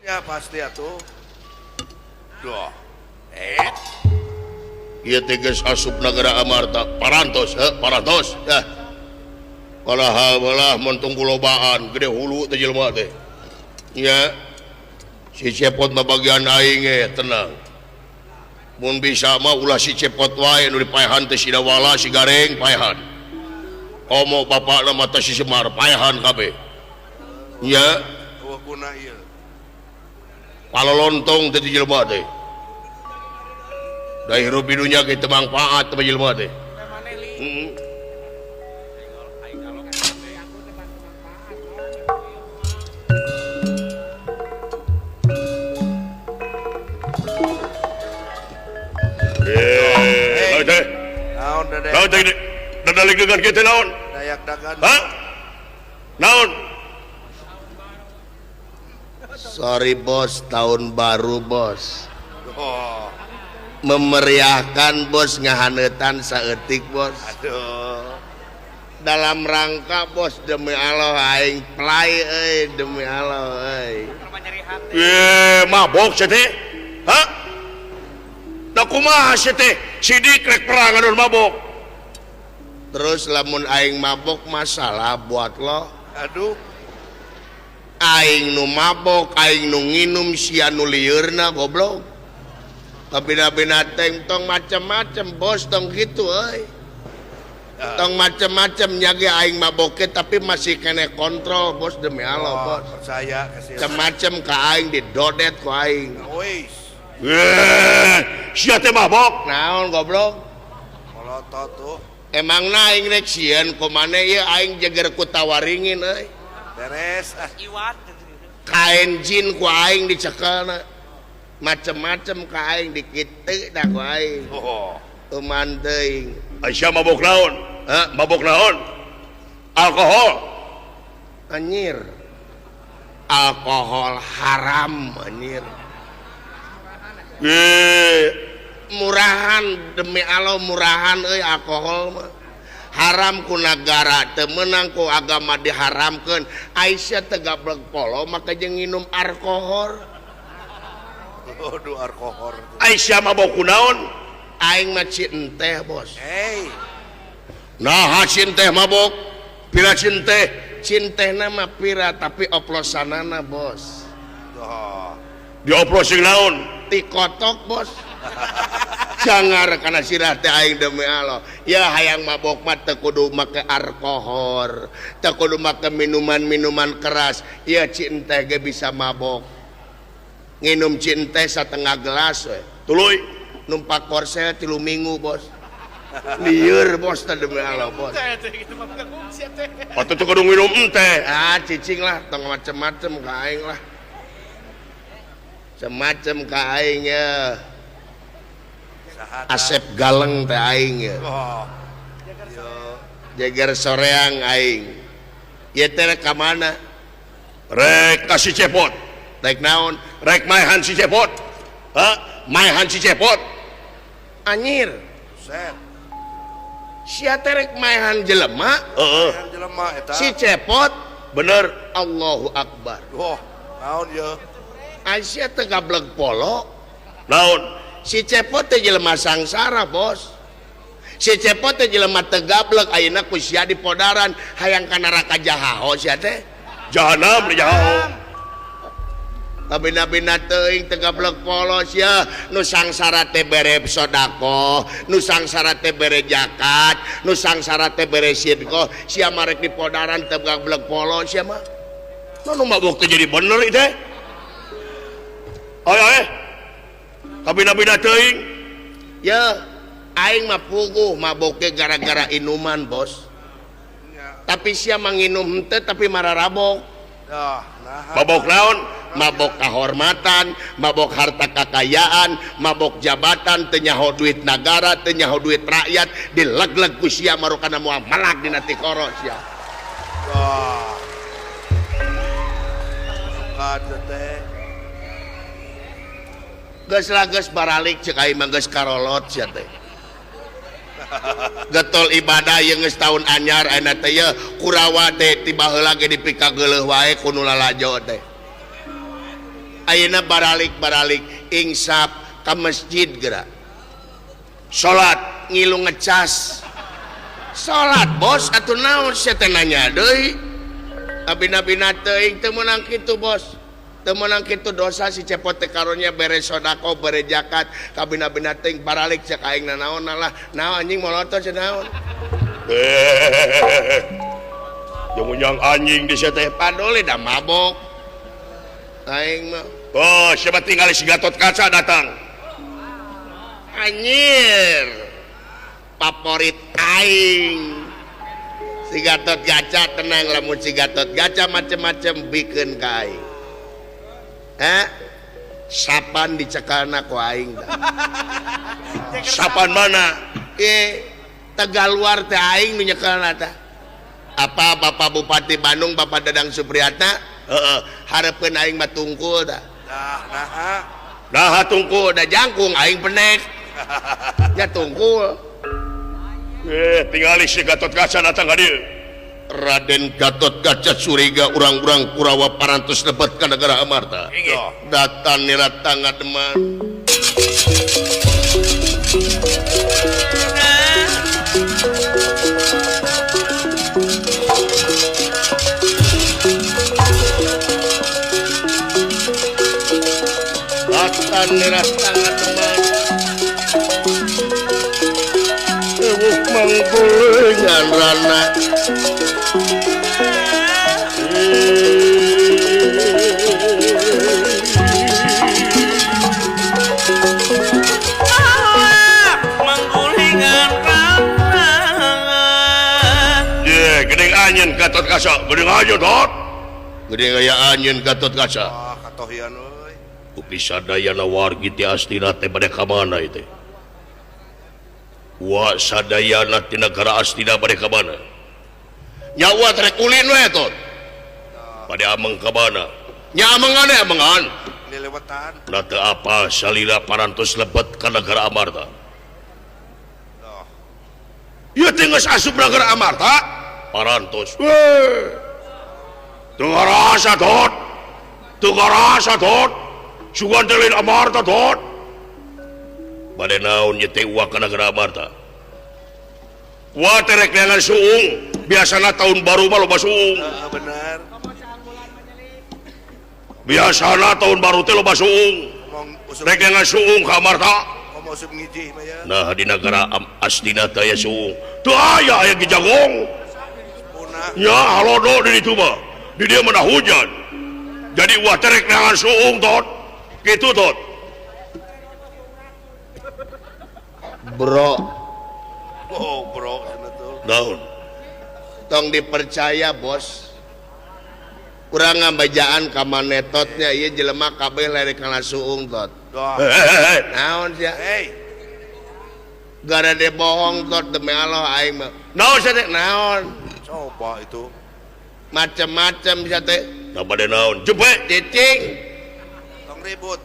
Ya pasti atuh. Duh. Ieu teh geus asup nagara Amarta. Parantos, heuh, parantos. Yah. Padahal malah mun tunggu lobaan gede hulu teh jelema teh. Nya. Si Cepot mah bagian aing ge tenang. Mun bisa mah ulah si Cepot wae nu dipaehan teh si Dawala si Gareng paehan. Komo bapakna mah teh si Semar paehan kabeh. Nya. Eueuh kuna ieu. Palolontong teh jelema teh. Da hirup di dunya ge teu mangfaat teh jelema teh. Heeh. Eh, teh. Naon Dede? Naon teh? Dadaligeungan kieu teh naon? Dayak dagan. Hah? Naon? Sorry bos, tahun baru bos. Oh. Memeriahkan bos, ngahanetan saeutik bos. Aduh. Dalam rangka bos demi Allah aing play euy, demi Allah euy. Mabok sia teh? Hah? Da kumaha sia teh? Sidik rek perang anu mabok. Terus lamun aing mabok masalah buat lo. Aduh. Aing nu mabok, aing nu nginum sia nu lieurna goblok. Kabina-bina teng tong macem-macem bos tong gitu euy. Tong macem-macem nya ge aing maboke tapi masih kene kontrol bos demi Allah Oh, bos. Percaya ka sia. Macem-macem ka aing didodet ku aing. Wis. Sia teh mabok. Naon goblok? Molotot tuh. Emangna aing rek sieun ku maneh ieu aing jeger ku tawaringin euy. Beres ah. Iwat. Kain jin ku aing dicekelna. Macem-macem ka aing dikitu dah ku aing. Oh. Tuman teuing. Aisyah mabok naon? Hah? Mabok naon? Alkohol. Anjir. Alkohol haram anjir. Murahan demi Allah murahan euy alkohol mah. Haram ku nagara teu meunang ku agama diharamkeun. Aisyah teu gablek polo maka jeung nginum alkohol. Aduh alkohol. Aisyah mabok ku naon? Aing mah cinteh bos. Hey. Nah cinteh mabok. Pira cinteh? Cintehna mah pira tapi oplosanana bos. Oh. Dioplosing naon? Tikotok bos. Jangar kana sirah teh aing demi Allah. Ya hayang mabok mah teu kudu make alkohol, teu kudu make minuman-minuman keras. Ya cinteh ge bisa mabok. Nginum cinteh satengah gelas we. Tuluy numpak korsel 3 minggu bos. Lieur bos teh demi Allah bos. Atuh teu kudu nginum teh. Ah cicing lah tong macem-macem ka aing lah. Semacem ka aing ya. Asep Galeng teh aing ya. Oh. Jeger soreang aing. Ieu teh rek ka mana? Rek ka si Cepot. Rek naon? Rek maehan si Cepot. Hah? Maehan si Cepot. Anjir. Set. Sia teh rek maehan jelema? Heeh. Maehan jelema eta. Si Cepot. Bener. Allahu Akbar. Wah, naon ye? Aisyah teh gablek polo. Naon? Si Cepot teh jelema sangsara, bos. Si Cepot teh jelema teu gablek ayeuna ku sia dipodaran hayang ka neraka jahaho sia teh. Jahanam di jahaho. Kabina-bina teuing teu gablek polo sia, nu sangsara teh bere sedekah, nu sangsara teh bere zakat, nu sangsara teh bere sedekah, sia marek dipodaran teu gablek polo sia mah. Nu mabok teh jadi bener ieu teh. Ayo eh. Kabina-bina teuing. Ya, aing mah puguh maboke gara-gara inuman, bos. Tapi sia mah nginum henteu tapi mararabok. Dah, nah. Mabok naon? Mabok kahormatan, mabok harta kakayaan, mabok jabatan, teu nyaho duit nagara, teu nyaho duit rakyat, dileg-leg ku sia marukana moal melak dina tikoro sia. Wah. Kada teh. Geus lah geus baralik ceuk aing mah geus karolot sia teh. Getol ibadah ieu geus taun anyar ayeuna teh ye Kurawa teh ti baheula ge dipikageuleuh wae ku nu lalajo teh. Ayeuna baralik-baralik insaf ka masjid geura. Salat ngilu ngecas. Salat bos atuh naon sia teh nanya deui. Abina-bina teuing teu meunang kitu bos. Teu meunang kitu dosa si Cepot teh karunya bere sedekah bere zakat kabina-bina teuing baralik cek aing nanaon lah. Naon anjing molotot cenah naon. Jeung unyang anjing di sia teh padole da mabok. Aing mah. Oh, siapa tinggal si Gatot Kaca datang. Anjir. Favorit aing. Si Gatot Kaca tenang lamun si Gatot Kaca macem-macem bikeun ka aing. Hah? Sapan dicekalna ku aing tah. Sapan mana? Tegaluar teh aing nu nyekelna tah. Apa Bapak Bupati Bandung Bapak Dadang Supriyatna? Heeh, hareupeun aing mah tungkul tah. Nah, naha. Naha tungkul da jangkung aing penek. Ya tungkul. Tingali si Gatot Kaca datang ka dieu. Raden Gatot Kaca curiga urang-urang Kurawa parantos lebet ka negara Amarta. Datan nirat ngademan. Datan nirat ngademan. Ewuh manggulingan rana. Manggulingan rana. Ye, geuning anjeun Gatot Kaca, geuning anjeun Tot. Geuning aya anjeun Gatot Kaca. Ah, katohian euy. Upi sadayana wargi ti Astina teh bade ka mana ieu teh? Wa sadayana ti nagara Astina bade ka mana? Nyawa trek ulin we tot. Bade ameng ka mana? Nya amengan we amengan. Lelewetan. Da teu apa salila parantos lebet ka negara Amarta. Ieu teh geus asup negara Amarta? Parantos. Weh. Teu ngarasa tot. Teu ngarasa tot. Sugan teh lain Amarta tot. Bade naon ieu teh uak ka negara Amarta? Wah teh rek neangan suung. Biasana tahun baru mah loba suung. Heeh, bener. Biasana tahun baru teh loba suung. Rek neangan suung ka Amarta. Komo usum ngijih mah ya. Nah di negara Astina teh aya suung. Teu aya aya ge jagong. Punah. Nya halodo di ditu mah. Di dieu mah hujan. Jadi wah teh rek neangan suung tot. Kitu tot. Bro. Oh, bro cenah tuh. Naon? Tong dipercaya bos. Urang ngabajaan ka manetotnya ieu jelema kabeh lerek kana suung tot. Naon sia? Hey. Gara de bohong tot demi Allah aing mah. Naon sia teh? Naon? Coba itu. Macem-macem sia teh. Da bade naon? Jepe cicing. Tong ribut.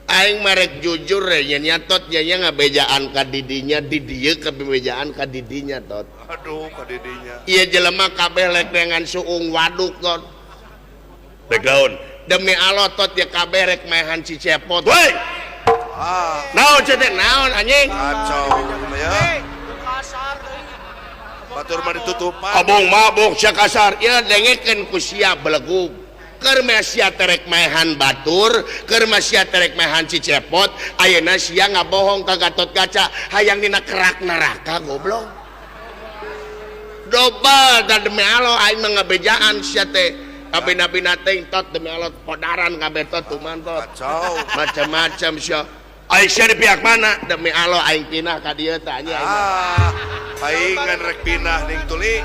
Aing marek jujur nya nya tot nya nya ngabejaan ka didinya di dieu ka bejaan ka didinya tot. Aduh ka didinya. Ieu jelema kabeh lek dengan suung waduk tot. Rek naon? Demi Allah tot ya kabeh rek maehan si Cepot. Woi. Ah. Naon sia teh? Naon anjing? Kacau ya. Batur mah ditutupan. Abong mabok sia kasar. Ieu dengekeun ku sia belegug. Keur mah sia terek maehan batur, keur mah sia terek maehan si Cepot, ayeuna sia ngabohong ka Gatot Kaca, hayang dina kerak neraka goblok. Dobel da demi Allah aing mah ngabejaan sia teh. Kabina-bina teh tot demi Allah podaran kabeh tot tuman tot. Kacau. Macam-macam sia. Aing sia di pihak mana? Demi Allah aing pinah ka dieu teh anjing. Ah, paingan rek pinah ning tuli.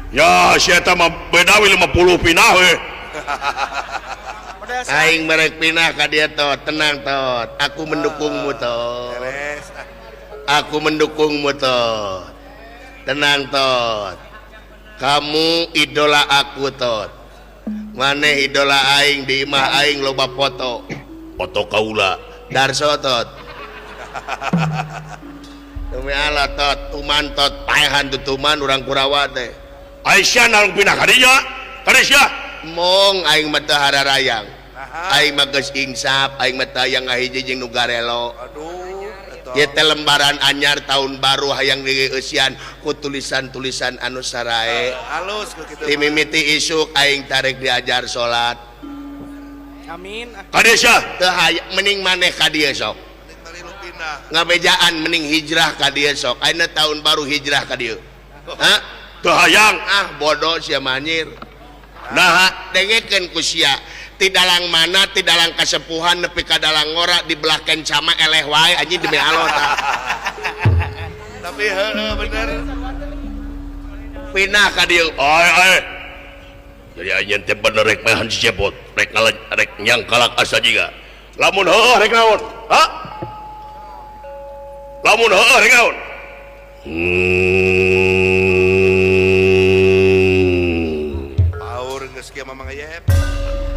Ya sia eta mah beda we 50 pinah we. Aing merek pinah ka dieu tot, tenang tot. Aku mendukungmu tot. Aku mendukungmu tot. Tenang tot. Kamu idola aku tot. Maneh idola aing di imah aing loba foto. Foto kaula. Darso tot. Demi Allah tot, tuman tot, paehan tutuman urang Kurawa teh. Aisyah nang pinah ka dinya? Ka sia. Mong aing mah teu hararayang. Aing mah geus insaf, aing mah teu hayang ngahiji jeung nu garelo. Aduh, eta. Ieu teh lembaran anyar tahun baru hayang dieusian ku tulisan-tulisan anu sarae. Halus ku kitu. Ti mimiti isuk aing tarik diajar salat. Amin. Ka dieu sia. Teu hayang mending maneh ka dieu sok. Mending mari lu pindah. Ngabejaan mending hijrah ka dieu sok. Ayeuna tahun baru hijrah ka dieu. Hah? Teu hayang. Ah bodoh sia manyir. Naha dengekeun ku sia. Ti dalang mana, ti dalang kasepuhan nepi ka dalang ngora di belah kencama eleh wae anjing demi Allah tah. Tapi heueuh bener. Pindah ka dieu. Ai ai. Jadi anjeun teh bener rek maehan si Cepot, rek ngalan rek nyangkalak asa jiga. Lamun heueuh rek naon? Ha? Lamun heueuh rek naon? Paur geus kieu mah Mang Yep.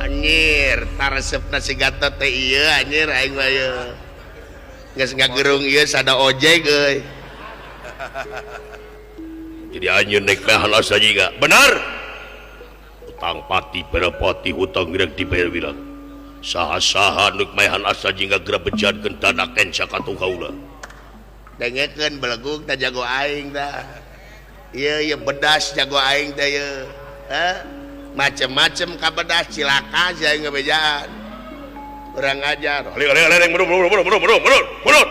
Anjir, taresepna si Gatot teh ieu anjir aing mah ieu. Geus ngagerung ieu sada ojek euy. Jadi anjeun rek maehan asa jiga. Bener. Utang pati berapati hutang rek dibayar bilang. Saha-saha nu maehan asa jingga geura bejankeun tanah kenca ka kaula. Dengekeun belegug teh jago aing tah. Ieu ieu bedas jago aing teh ieu. Hah? Macem-macem ka bedas cilaka sia aing ngebejaan. Kurang ajar. Ali ali ali mundur mundur mundur mundur mundur mundur.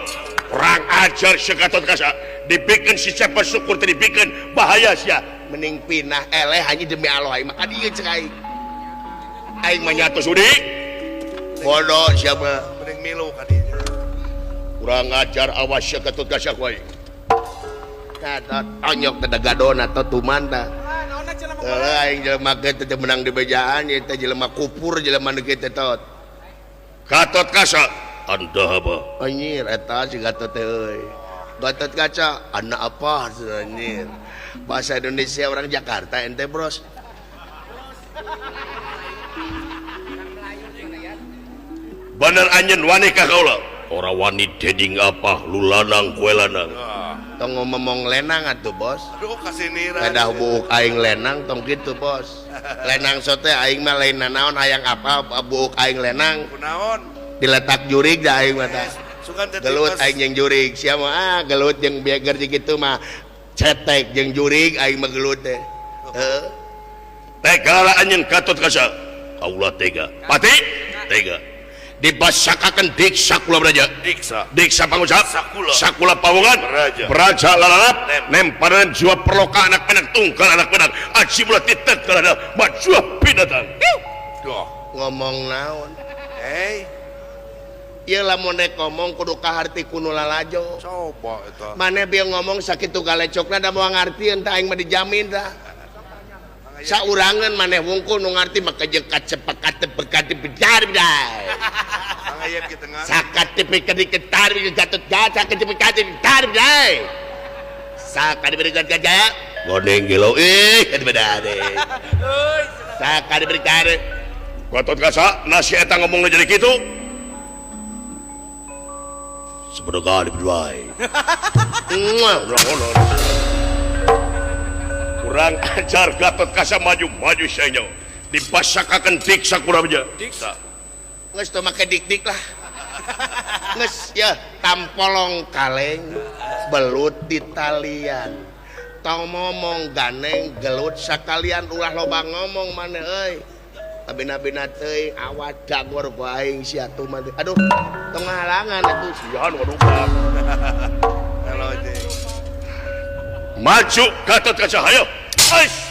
Kurang ajar si Gatot Kaca. Dibikeun si Cepot syukur teh dibikeun bahaya sia. Mending pinah eleh anjing demi Allah aing mah ka dieu cek aing. Aing mah nyatu sudi. Bodoh siapa? Mending milu ka dieu. Kurang ajar awas sia Gatot Kaca ku aing. Gatot onyok teh gadon atau tuman tah. Heuh aing jelema ge teh menang di bejaan ieu teh jelema kupur jelema nu kieu teh tot. Gatot Kaca anda apa? Anjir eta si Gatot teh euy. Gatot Kaca anak apa anjir? Bahasa Indonesia orang Jakarta ente bros. Bener anjeun wani ka kaula. Ora wani deding apa lu lanang kue lanang. Tong ngomong lenang atuh bos. Aduh kasiniran. Kedah buuk aing lenang tong kitu bos. Lenang sote aing mah lain nanaon hayang apa buuk aing lenang. Kunaon? Diletak jurig da aing mah tah. Gelut aing jeung jurig. Sia mah ah gelut jeung beger jeung kitu mah cetek jeung jurig aing mah gelut teh. Heuh. Tega lah anjeun Gatot Kaca. Kaula tega. Pati tega. Dibasakakan diksa kula beraja. Diksa. Diksa pangucap. Sakula. Sakula pawongan. Beraja. Beraja lalalap. Nemparan jiwa perloka anak penak tunggal anak penak. Aji mula titet kalada. Majua binatang. Duh. Ngomong naon? Hei. Ieu lamun rek ngomong kudu kaharti ku nu lalajo. Coba eta. Maneh bieu ngomong sakitu galecokna da moal ngartieun tah aing mah dijamin tah. Saurangan maneh wungkul nu ngarti maka jeung kacepekat bekat bejar bidai. Sakat tepi ketar Gatot Kaca ketepi ketar bidai. Sakat beri gajah godeng gelo ih bedade. Sakat beri kare. Gatot Kaca nasi eta ngomongna jadi kitu. Sebenarnya berdua. Kurang ajar Gatot Kaca maju-maju saja. Dipasakakan diksa kurang aja. Diksa. Nges tuh make dik-dik lah. Nges ya tampolong kaleng belut di talian. Tong ngomong ganeng gelut sakalian ulah loba ngomong maneh euy. Abina-bina teuing awat dagor ku aing sia tuh mah. Aduh, tong ngahalangan atuh sian waduh. Halo jeung. Maju Gatot Kaca hayo. Ais.